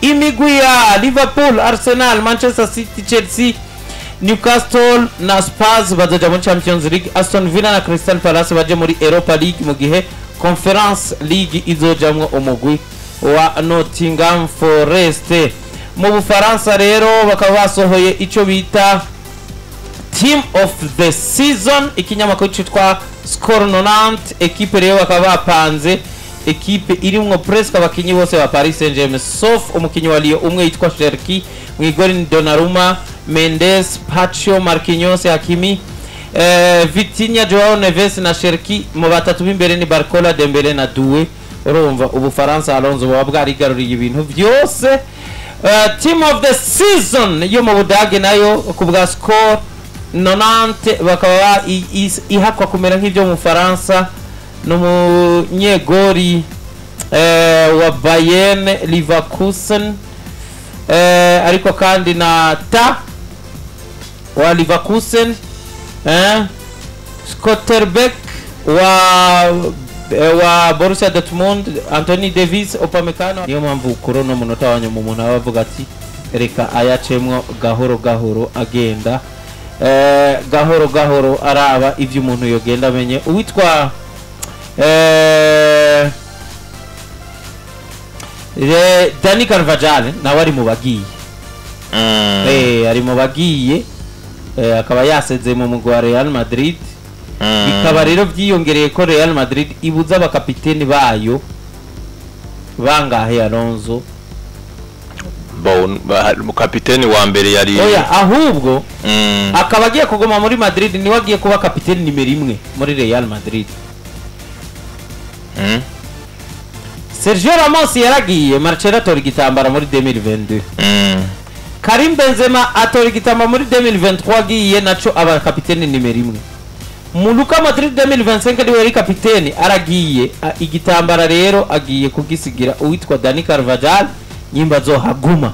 Imigwi ya Liverpool, Arsenal, Manchester City, Chelsea, Newcastle na Spurs bazoja muri Champions League, Aston Villa na Crystal Palace baje muri Europa League, mu gihe Conference League izojamwo umugwi wa Nottingham Forest. Mu Bufaransa rero bakaba basohoye ico bita Team of the Season, ikinyamakuru cyitwa Score 90. Ekipe rero bakaba bapanze ekipe irimwo presque abakinyi bose ba Paris Saint-Germain, sauf umukinyi wa Lyon umwe yitwa Cherki. Mw'igori ni Donnarumma, Mendes, Pacho, Marquinhos, Hakimi, Vitinha, Joao Neves na Cherki. Mu batatu b'imbere ni Barcola, Dembele na Doué. Urumva Ubufaransa, Alonso, buba bwarigaruriye ibintu byose. Team of the Season yo mu Budage nayo ku bwa Score 90 bakaba ihakwa kumera nk'ibyo mu Faransa, n'umunyegori wa Bayern Leverkusen, ariko kandi na Ta wa Leverkusen, Schlotterbeck wa Borussia Dortmund, Anthony Davis, Upamecano. Niyo mpamvu kuri uno munota wa nyuma umuntu aba avuga ati reka ayacemwo gahoro gahoro, agenda gahoro gahoro, araba ivyo umuntu yogenda amenye. Uwitwa Dani Carvajal nawe ari mu bagiye. Ari mu bagiye, akaba yaseze mu mugwi wa Real Madrid. Bikaba rero byiyongereye ko Real Madrid ibuza abakapiteni bayo bangahe, Alonso? Bon, kapiteni wa mbere yari Oya, ahubwo akaba agiye kuguma muri Madrid, niwe agiye kuba kapiteni nimero 1 muri Real Madrid. Sergio Ramos yaragiye, Marcelo atora igitambara muri 2022. Karim Benzema atora igitambara muri 2023, agiye naco aba kapiteni nimero 1. Mu Luka Modric 2025 niwe yari kapiteni, aragiye. Igitambara rero agiye kugisigira uwitwa Dani Carvajal nyimba azohaguma.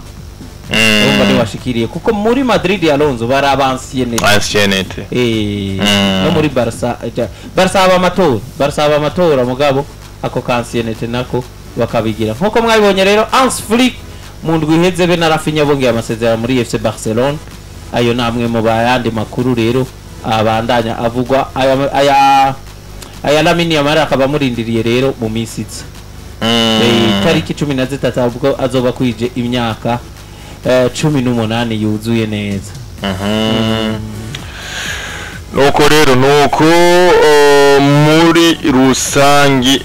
Urumva niwashikiriye kuko muri Madrid, Alonso, barabansiye neza. Anciennité. No muri Barca, Barca haba amatora, Barca haba amatora, mugabo ako ka anciennité nako bakabigira. Nkuko mwabibonye rero, Hans Flick mu ndwi iheze be na Raphinha bongeye amasezerano muri FC Barcelona. Ayo namwe mu bayandi makuru rero abandanya avugwa. Aya Lamine Yamal akaba amurindiriye rero mu minsi iza. Tariki 13 ubwo azoba kwije imyaka 18 yuzuye neza. Nuko rero nuko muri rusangi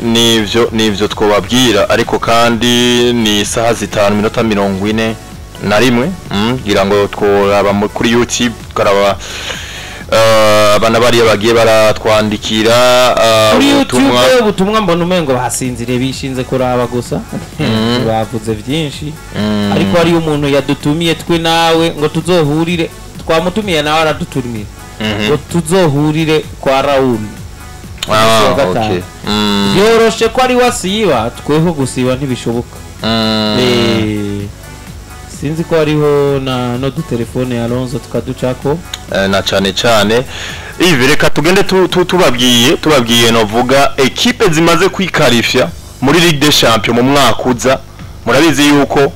nivyo twobabwira, ariko kandi ni isaha 5:41, ngira ngo tworaba kuri YouTube tukaraba abana bariya bagiye baratwandikira Kuri YouTube ubutumwa. Ubutumwa mbona umengo basinzire, bishinze kuraba gusa, bavuze byinshi. Ariko hariyo umuntu yadutumiye twe nawe ngo tuzohurire, twamutumiye nawe aradutumira ngo tuzohurire kwa Raul wa gatanu. Byoroshe ko ari wasiba, tweho gusiba ntibishoboka. Sinzi ko hariho na no dutelefone, Alonso, tukaducako. Na cane cane ibi reka tugende tubabwiye novuga ekipe zimaze kwikarifya muri Ligue des Champions mu mwaka uza. Murabizi yuko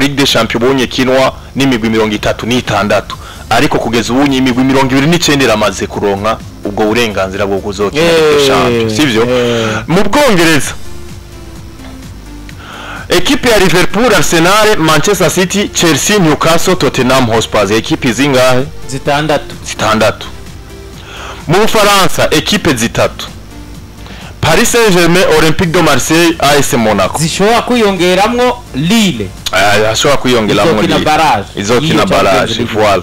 Ligue des Champions bonye kinwa n'imigwi 36, ariko kugeza ubu imigwi 29 iramaze kuronka ubwo burenganzira bwo kuzokina Ligue des Champions, sivyo? Mu Bwongereza, ekipe ya Liverpool, Arsenal, Manchester City, Chelsea, Newcastle, Tottenham Hotspur, ekipe zingahe? Zitandatu. Zitandatu. Mu Bufaransa, ekipe zitatu: Paris Saint-Germain, Olympique de Marseille, AS Monaco. Zishobora kwiyongeramwo Lille. Ashobora kwiyongeramo Izokina Lille. barrage. Izokina Y'iyo barrage. Champions League. Voilà,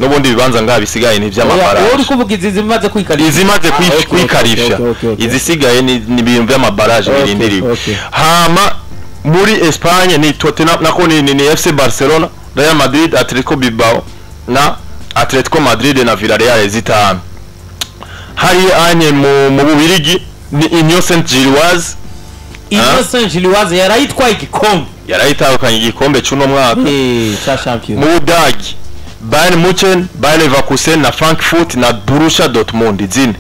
n'ubundi ibibanza ngaha bisigaye ni Oya, wowe ivy'amabaraje. uri kuvuga izi zimaze kwikarifya? Izimaze kwikarifya. Izisigaye ni ibintu vy'amabaraje birindiriwe. Hama muri Espagne ni Tottenham, nako ni FC Barcelona, Real Madrid, Atletico Bilbao na Atletico Madrid na Villarreal, zitanu. Hari anye mu Bubirigi ni Union Saint-Gilloise. Innocent Gilloise yarayitwaye igikombe. Yarayitahukanye igikombe c'uno mwaka. Ca champion. Mu Budagi, Bayern Munchen, Bayer Leverkusen na Frankfurt na Borussia Dortmund, zine.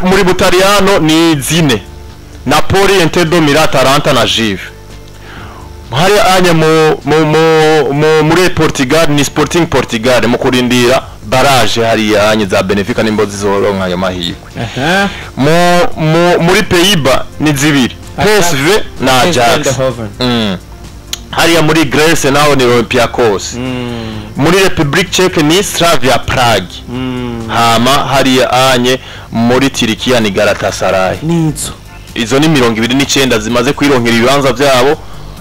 Muri Butaliyano ni zine: Napoli, Inter de Milan, Atalanta na Juve. Hari anya mu mu mu mu muri Portugal ni Sporting Portugal mu kurindira barrage hariya anye za Benfica nimbo zizoronka ayo mahirwe. Aha. Muri Pays-Bas ni zibiri, PSV na Ajax. Eindhoven. Hariya muri Grèce naho ni Olympiacos. Muri République Tchèque ni Slavia Prague. Hama hariya anye muri Turikiya ni Galatasaray. Nizo. Izo ni 29 zimaze kwironkera ibibanza byabo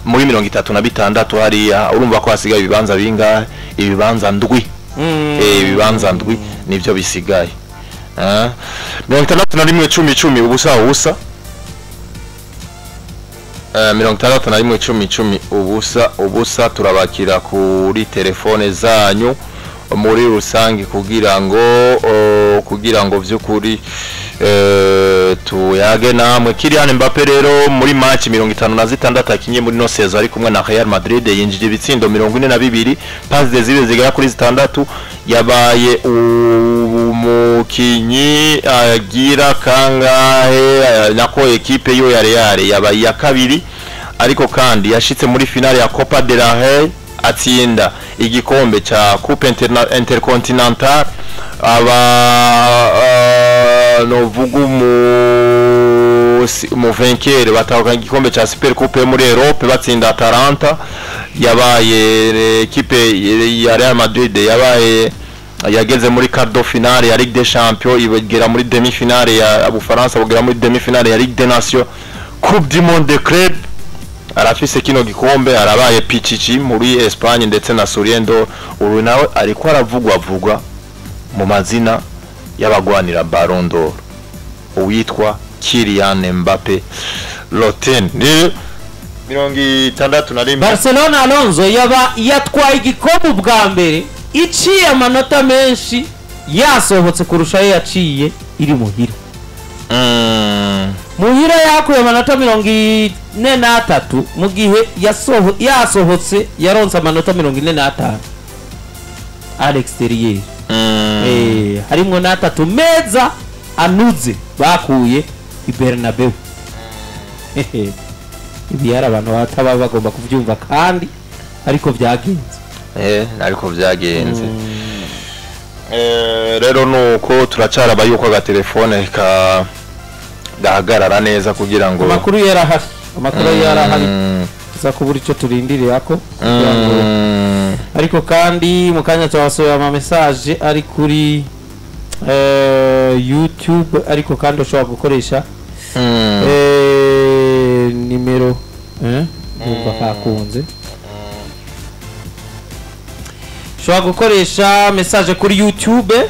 muri 36. Hariya urumva ko hasigaye ibibanza bingahe? Ibibanza ndwi. Ibibanza ndwi nivyo bisigaye. 61 10 10 ubusa ubusa, 61 10 10 ubusa ubusa. Turabakira kuri telefone zanyu muri rusange kugira ngo vy'ukuri tuyage namwe. Kylian Mbappe rero muri match 56 akinye muri no saison ari kumwe na Real Madrid yinjije ibitsindo 42, passes décisives zigera kuri zitandatu. Yabaye umukinyi agira kangahe, nako ekipe yo ya Real yabaye iya kabiri, ariko kandi yashitse muri finale ya Copa del Rey, atsinda igikombe cha Coupe Intercontinental, aba novuga mu vainqueur, batahukana igikombe cha Super Coupe yo muri Europe batsinda Atalanta. Yabaye ekipe ya Real Madrid yabaye yageze muri quart de finale ya Ligue des Champions, ibagera muri demi finale ya Bufaransa, bugera muri demi finale ya Ligue des Nations, Coupe du Monde des Clubs. Arafise kino gikombe, arabaye Pichichi muri Espagne ndetse na Suriendo. Uyu nawe ariko aravugwa vugwa mu mazina y'abagwanira Ballon d'Or, uwitwa Kylian Mbappe Lottin ni 61. Barcelona, Alonso yaba yatwaye igikombe ubwa mbere iciye amanota menshi yasohotse kurusha ayo yaciye iri muhira. Muhira yakuye amanota 43, mu gihe yasohotse yaronse amanota 45 à l'extérieur. Harimwo n'atatu meza anuze bakuye i Bernabeu. Ibi yari abantu bataba bagomba kuvyumva kandi ariko vyagenze. Ariko vyagenze. Rero nuko turacaraba yuko agatelefone ka gahagarara neza kugira ngo Amakuru yarahari, amakuru yarahari, tuza kubura icyo turindiriye ako kugira ngo ariko kandi mu kanya twasohoye ama message ari kuri YouTube, ariko kandi ushobora gukoresha nimero, numva kakunze, ushobora gukoresha message kuri YouTube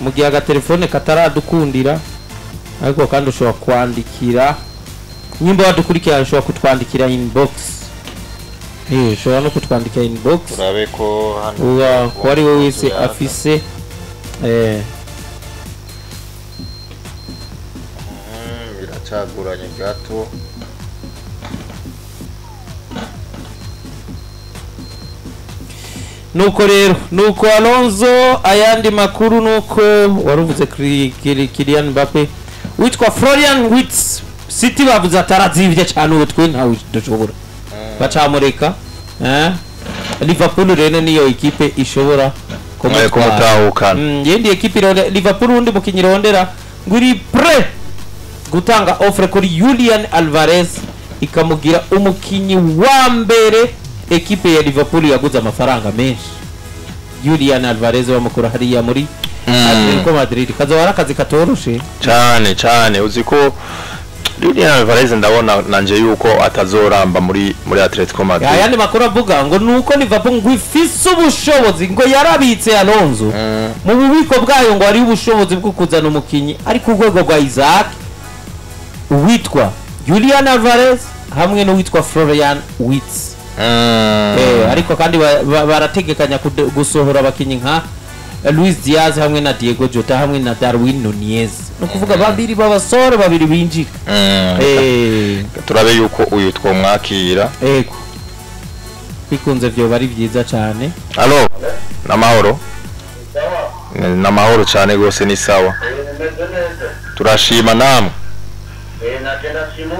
mu gihe agatelefone kataradukundira, ariko kandi ushobora kwandikira nyimba wadukurikira, ushobora kutwandikira inbox, ushobora no kutwandikira inbox. Turabe ko hano uba ko ari we wese afise Biracaguranye gato. Nuko rero nuko Alonso, ayandi makuru nuko waruvuze kuri Kylian Mbappe, witwa Florian Wirtz, City bavuze atarazivye cyane, ubu twe ntawe dushobora, bacamureka. Liverpool rero niyo ekipe ishobora kumutwara. Kumutahukana. Yindi ekipe Liverpool, undi mukinyi irondera ngo iri prêt gutanga offre kuri Julian Alvarez, ikamugira umukinyi wa mbere ekipe ya Liverpool yaguze amafaranga menshi. Julian Alvarez bamukura hariya muri Atletico Madrid, kazoba ari akazi katoroshe. Cyane cyane, uzi ko Julian Alvarez ndabona nanje yuko atazoramba muri Atletico Madrid. Ayandi makuru avuga ngo nuko Liverpool ngo ifise ubushobozi, ngo yarabitse Alonso mu bubiko bwayo, ngo hariho ubushobozi bwo kuzana umukinyi ari ku rwego rwa Isaac, uwitwa Julian Alvarez hamwe n'uwitwa Florian Wirtz. Ariko kandi barategekanya gusohora abakinyi nka Luis Diaz hamwe na Diego Jota hamwe na Darwin Nunez, ni ukuvuga babiri b'abasore babiri binjira. Turabe yuko uyu twomwakira. Ego, bikunze vyoba ari vyiza cane. Allo, namahoro? Namahoro cyane gose, ni sawa. Meze neza. Turashima namwe. Nagenda shimu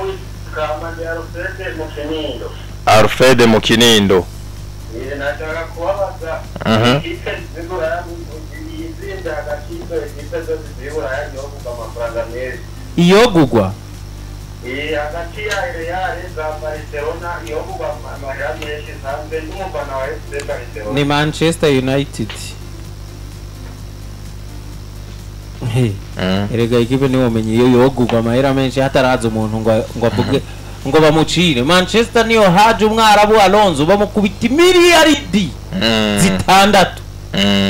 kama ndi Alfred mu Kinindo. Alfred mu Kinindo. Nashaka kubabaza ikipe zigura izinda hagati y'izo ekipe zose zibura yogurwa amafaranga menshi. Iyogugwa hagati ya Real za Barcelona yogurwa amahera menshi sanzwe n'umufana wa FC Barcelona ni Manchester United. Erega ikipe niwo menye iyo yogurwa amahera menshi hataraza umuntu ngo avuge ngo bamucire. Manchester niyo haje umwarabu Alonso bamukubita miliyaridi 6.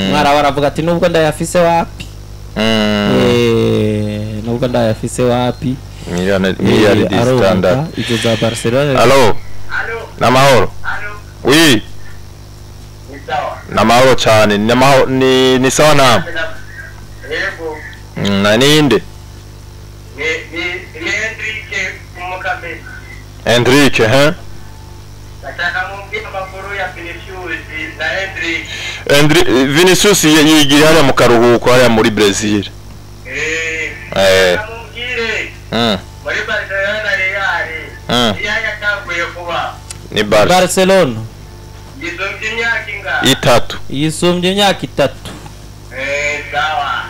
Mwarabu aravuga ati nubwo ndayafise wapi, nubwo ndayafise wapi miliyaridi 6 izo za Barcelona. Allo, namahoro. Oui, namahoro cyane. Namahoro ni sawa na yego. Na ninde? Ni Enrique Mukambe. Enrique, hein? Nataka mumbwire amakuru ya Vinicius na Endrick. Endrick Vinicius yigira hariya mu karuhuko hariya muri Brazil. Mumbwire. Muri Barcelona na Real. Iya yatanguye kuba. Ni Barcelona. Yisumbye imyaka ingahe? 3. Yisumbye imyaka 3. Sawa.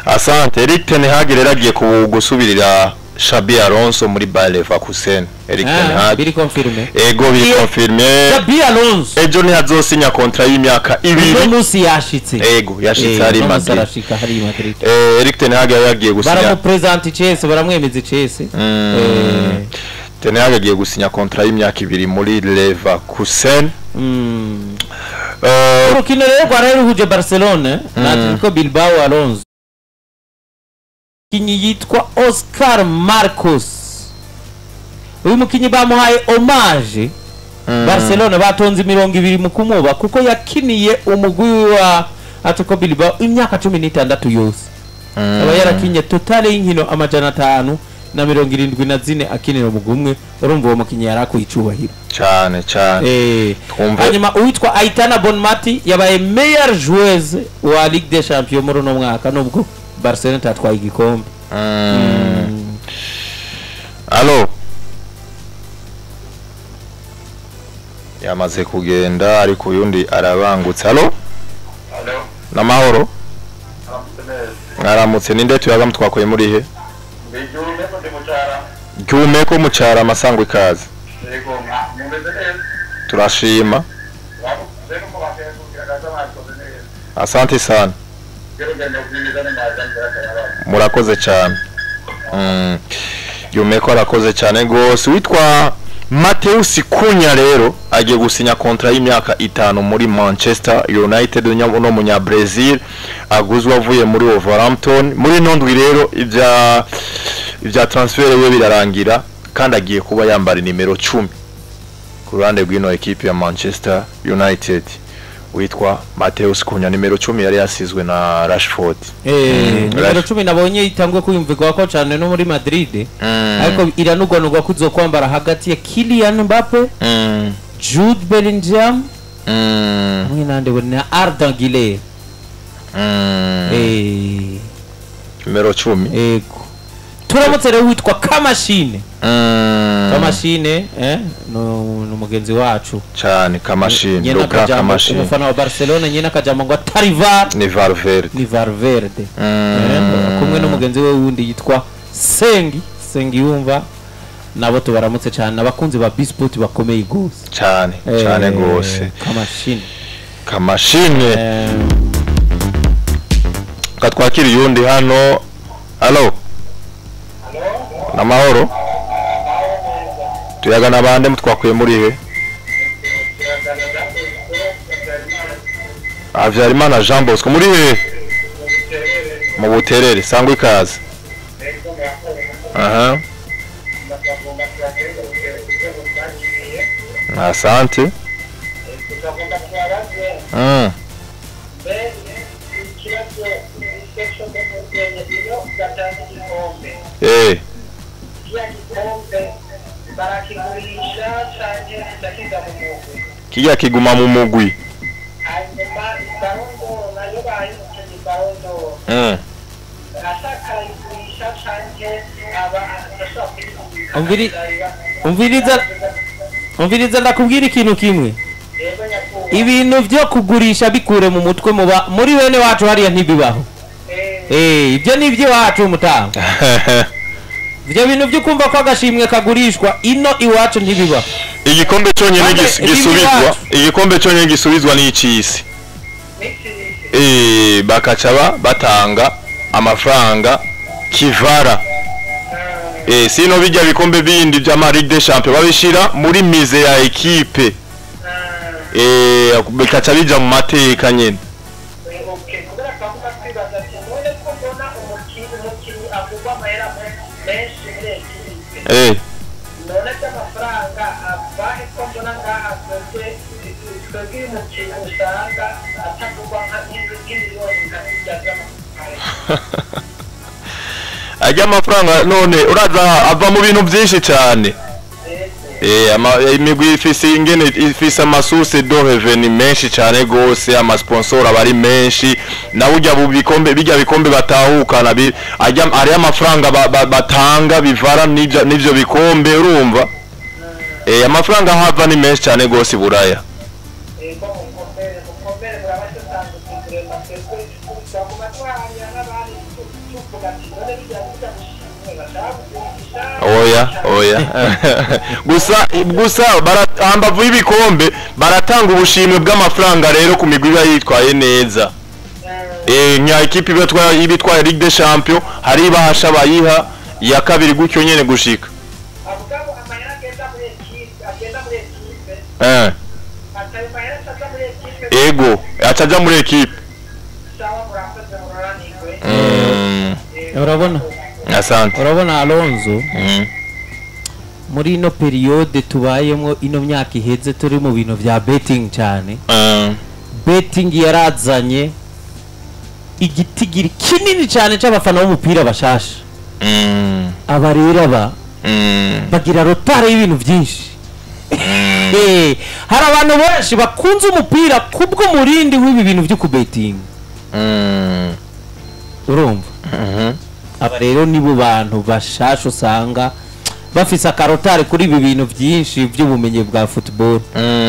Asante. Erik ten Hag rero agiye gusubirira Xabi Alonso muri Bayer Leverkusen. Erik ten Hag biri confirmé. Ego biri confirmé. Xabi Alonso ejo ntihazosinya kontra y'imyaka 2. Uno munsi yashitse. Ego yashitse ari Madrid. Arashika hari Madrid. Erik ten Hag yagiye gusinya. Baramupresent Chelsea, baramwemeza Chelsea. Ten Hag agiye gusinya kontra y'imyaka 2 muri Leverkusen. Urukino rero rwari ruhuje Barcelona na Atletico Bilbao. Alonso mukinyi yitwa Oscar Marcos. Uyu mukinyi bamuhaye hommage. Barcelona batonze 20 mu kumuba kuko yakiniye umugwi wa Atletico Bilbao imyaka 16 yose. Aba yarakinye totale y'inkino 574 akinira umugwi umwe. Urumva uwo mukinyi yarakuye icubahiro cyane cyane. Hanyuma uwitwa Aitana Bonmati yabaye meilleure joueuse wa Ligue des Champions muri uno mwaka nubwo Barcelona tatwaye igikombe. Allo, yamaze kugenda ariko uyundi arabangutse. Allo, allo, namahoro. Mwaramutse. Ninde tuyaga mutwakoye muri he? Gyume ko mucara amasangwe ikaze. Yego, mumeze neza. Turashima. Asante sana. Murakoze cyane. Yumeko arakoze cyane gose. Witwa Mateus Cunha rero agiye gusinya kontra y'imyaka 5 muri Manchester United, no munya Brazil aguzwa avuye muri Wolverhampton. Muri nondwi rero ibya transfer we birarangira kandi agiye kuba yambara nimero 10 ku ruhande rw'ino equipe ya Manchester United. Witwa Mateus Cunha nimero 10 yari yasizwe na Rashford. Nimero 10 nabonye itangwe kuyumvirwa ko cyane no muri Madrid. Ariko iranugwanugwa kuzokwambara hagati ya Kylian Mbappe, Jude Bellingham, hamwe nande na Arda Güler. Nimero 10. Ego. Turamutse rero witwa Kamashine. Kamashine no mugenzi wacu cyane. Kamashine Luka Kamashine umufana wa Barcelona nyina akajambo ngo atarivar ni Valverde, ni Valverde. Kumwe n'umugenzi we wundi yitwa Sengi Sengi yumva nabo tubaramutse cyane abakunzi ba Bisport bakomeye gose cyane cyane gose. Kamashine Kamashine katwakira yundi hano. Allo, namahoro. Tuyagana bande mutwakuye muri he? Habyarimana Jean Bosco muri he? Mu Buterere. Sangwa ikaze. Aha. Asante. Kijya kiguma mu mugwi. Umviriza, ndakubwira ikintu kimwe. Yego nyakubahwa. Ibintu byo kugurisha bikure mu mutwe, muba muri bene wacu hariya ntibibaho. Ibyo ni iby'iwacu mutanga. Ibyo bintu byo kumva ko agashimwe kagurishwa ino iwacu ntibibaho. Igikombe cyonyine Kandi gisubizwa, iwacu. Igikombe cyonyine gisubizwa ni ic'isi. N'ikindi. Bakaca batanga amafaranga kivara. Sino bijya bikombe bindi by'ama Ligue des Champions babishira muri musée ya équipe. Bikaca bija mu mateka nyene. Okay, kubera kavuga twibaza ati none ko mbona umukinnyi avugwa amahera menshi muri ekipe, none se amafaranga avahe, ko mbona ngaha twebwe uyu mukinnyi usanga atavugwa nka nk'imiliyoni nka zirya z'amafaranga? Ajya amafaranga none uraza ava mu bintu byinshi cyane. Imigwi ifise ingene ifise ama sources de revenu menshi cyane gose, ama sponsor aba ari menshi, nawe ujya mu bikombe, bijya bikombe batahukana ajya ari amafaranga batanga bivara n'ivyo bikombe, urumva? Amafaranga hava ni menshi cyane gose i Buraya. Ego, mukomere, mukomere, murabashe kurema. Twebwe twaguma tuharira n'abandi tuvuga ati none bijya gushimwe bashaka kugurisha? Oya, oya, gusa hambavu y'ibikombe baratanga ubushimwe bw'amafaranga rero ku migwi iba yitwaye neza. Nka ekipe iba itwaye Ligue des Champions, hari ibahasha bayiha, iya kabiri gutyo nyene gushika. Mugabo amahera agenda muri ekipe, agenda muri ekipe, atari mahera acaja muri ekipe? Ego, acaja muri ekipe. Sawa, murakoze, muroranirwe. Urabona? Asante. Urabona Alonso, muri ino période tubayemo, ino myaka iheze turi mu bintu bya betting cyane. Betting yarazanye igitigiri kinini cyane cy'abafana b'umupira bashasha. Aba rero aba bagira retard y'ibintu byinshi. Hari abantu benshi bakunze umupira kubw'umurindi w'ibi bintu byo kubetinga. Urumva? Aba rero nibo bantu bashasha usanga bafise aka retard kuri ibi bintu byinshi by'ubumenyi bwa football,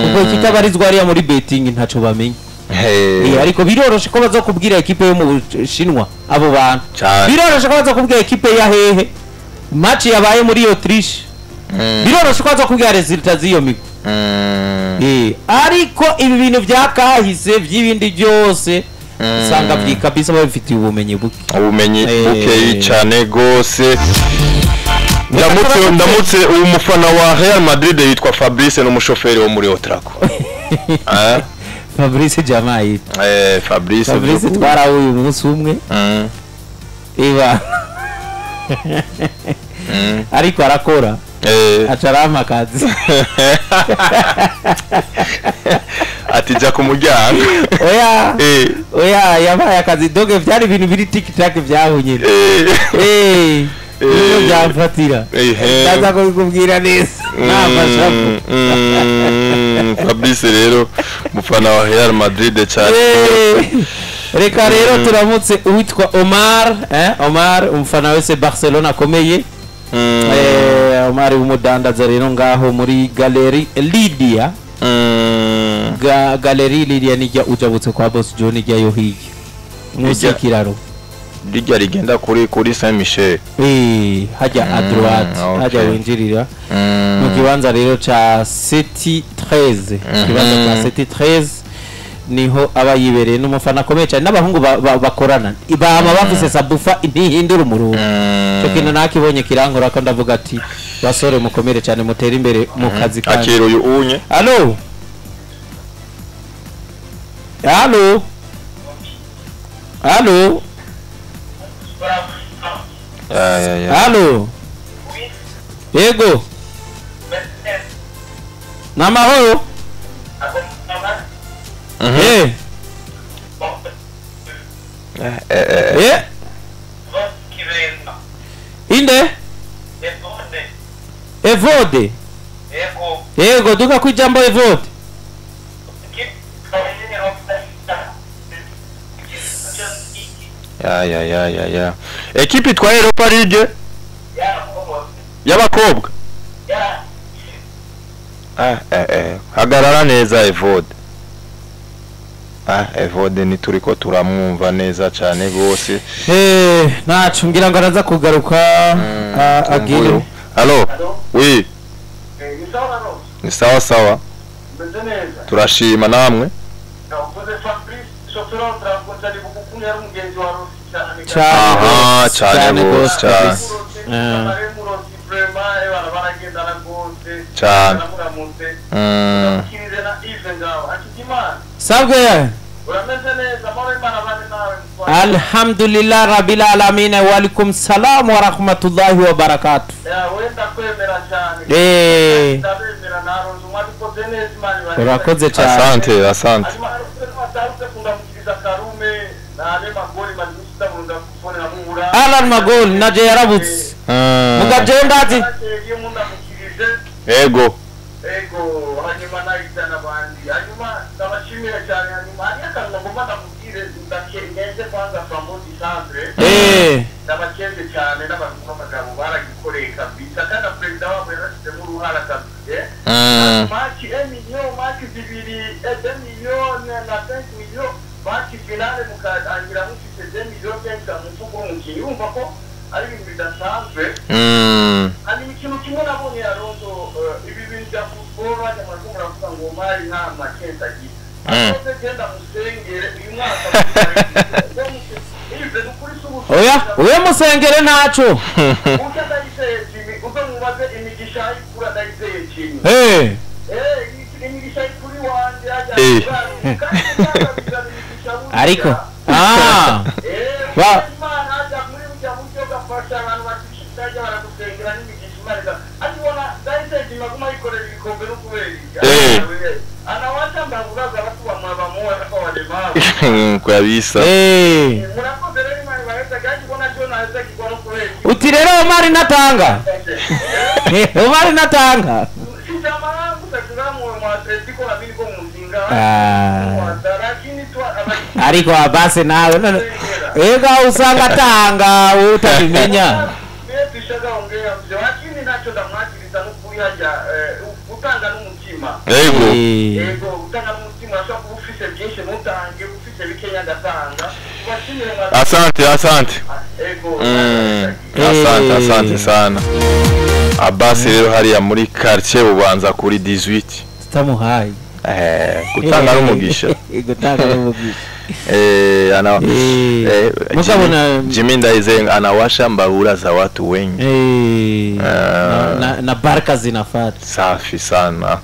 ubwo kitabarizwa hariya muri betting ntaco bamenya. Ariko biroroshe ko bazokubwira ekipe yo mu Bushinwa, abo bantu. Cyane. Biroroshe ko bazokubwira ekipe ya hehe, match yabaye muri Autriche. Biroroshe ko bazokubwira résultat z'iyo migwi. Ariko ibi bintu byakahise by'ibindi byose usanga kabisa babifitiye ubumenyi buke. Ubumenyi bukeyi cyane gose. Ndamutse uwo mufana wa Real Madrid yitwa Fabrice, n'umushoferi wo muri Otraco. Fabrice Jamayi. Fabrice. Fabrice twarahuye umunsi umwe. Iba ariko arakora, aca arampa akazi. Ati jya ku muryango. Oya. Oya, yabaye akazi doge, byari ibintu biri tic tac byahunyine. Nibyo byamfatira. Ndaza kubikubwira neza nafasha. Fabrice rero mufana wa Real Madrid cyane. Reka rero turamutse uwitwa Omar, Omar umufana wese Barcelona akomeye. Omar w'umudandaza rero ngaho muri Galerie Lydia. Galerie Lydia nijya ujabutse kwa Boss John, ijya yo hirya munsi y'ikiraro. Rijya rigenda kuri Saint Michel. Hajya à droite, hajya winjirira mu kibanza rero ca City 13, ikibanza ca City 13 niho aba yibereye. N'umufana akomeye cyane, n'abahungu bakorana bama bafise subwoofer ntihindura umurongo. Icyo kintu nakibonye kirankora ko ndavuga ati basore mukomere cyane, mutere imbere mu kazi kanyu. Akira uyu unye. Allo, allo, allo. Ya, ya, ya. Allo, yego, n'amahoro. Inde Evode? Yego, duka kwijambo Evode. Ya, ya, ya, ya, ya. Ekipe itwaye Europa League y'abakobwa. Hagarara neza Evode. Evode ni turiko turamwumva neza cyane gose. Nacu ngira ngo araza kugaruka agire. Allo? Oui. Ni sawa sawa. Turashima namwe. Cyane gose cyane. Cyane. Sabwe. Alhamdulillah rabbil alamin wa alaikum salam wa rahmatullahi wa barakatuh. Urakoze cyane. Asante, asante. Alan Magol naje yarabutse. Mugaje ndazi. Ego. Ego hanyuma nahita n'abandi hanyuma ndabashimira cyane hanyuma hari akantu ngomba ndamubwire ndakenze kwanza Famodi Centre ndabakeze cyane n'abantu b'abagabo baragikoreye kabisa kandi perezida wabo yarashyizemo uruhara kabisa maki emillion maki zibiri 2 million na 5 million maki finale mukatangira mufite 2 million kenshi mufuko umukinnyi wumva ko ari ibintu bidasanzwe. Hari ikintu kimwe nabonye Alonso ibi bintu bya football bajya muravuga ngo mari nta makenta agira akoze genda musengere uyu mwaka. Oya oya musengere ntaco uko ndayizeye Jimmy uko mubaze imigisha ikura ndayizeye Jimmy imigisha ikuri wanje ajya ariko wa Kabisa. Uti rero Omar natanga. Omar natanga. Ariko abase nawe ega usanga tanga utabimenya. Ego. Ego utanga n'umutima ashaka kuba ufise byinshi mutange ufise bikenya ndatanga. Asante asante. Ego. Asante asante sana. Abbas rero hariya muri quartier ubanza kuri 18. Tutamuhaye. Gutanga n'umugisha. Gutanga n'umugisha. Ana Jimmy Ndaizenga anawasha mbabura za watu wengi. Na baraka zinafuata. Safi sana.